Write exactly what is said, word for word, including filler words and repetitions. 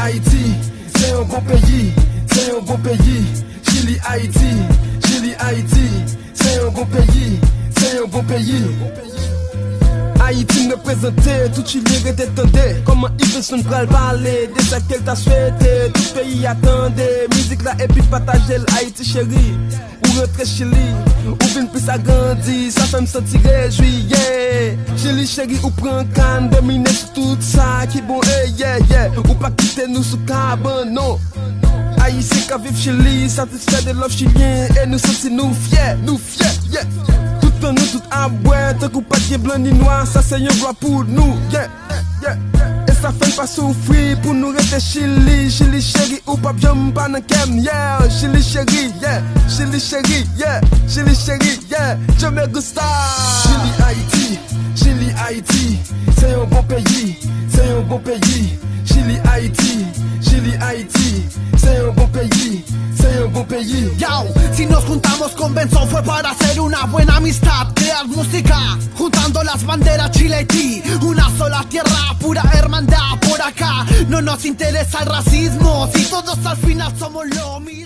Ayiti, se yon bon peyi, se yon bon peyi. Chili, Ayiti, Chili, Ayiti, se yon bon peyi, se yon bon peyi. Ayiti m reprezante, tout Chilyen rete tande. Kòman Iverson pral pale de sa ke l ta swete tout peyi a tande mizik la epi pataje l, Ayiti cheri. Ou rantre Chili, ou vin plis agrandi, sa fè m santi rejwi, yeah. Chili cheri, ou pran kan, domine sou tout sa ki bon, eh, yeah, yeah. Ou pa kite nou sou kabann, non. Ayisyen k ap viv Chili, satisfè de love chilyen, e nou santi nou fyè, nou fyè, yeah. Tout tan nou tout ap bwè, tankou pa t gen blan ni nwa, sa se yon glwa pou nou, yeah. Yeah, yeah. E sa fè n pa soufri pou nou rete Chili. Chili cheri, ou p ap janm pa nan kè m, yeah. Chili cheri, yeah. Chili cheri, yeah. Chili cheri, yeah. Yo me gusta. Chili, Ayiti, Chili, Ayiti, se yon bon peyi, se yon bon peyi. Chili, Ayiti, Chili, Ayiti, se yon bon peyi, se yon bon peyi. Yo, si nos juntamos con Benzo fue para hacer una buena amistad, crear música, juntando las banderas Chile y ti, una sola tierra, pura hermandad por acá. No nos interesa el racismo, si todos al final somos lo mismo.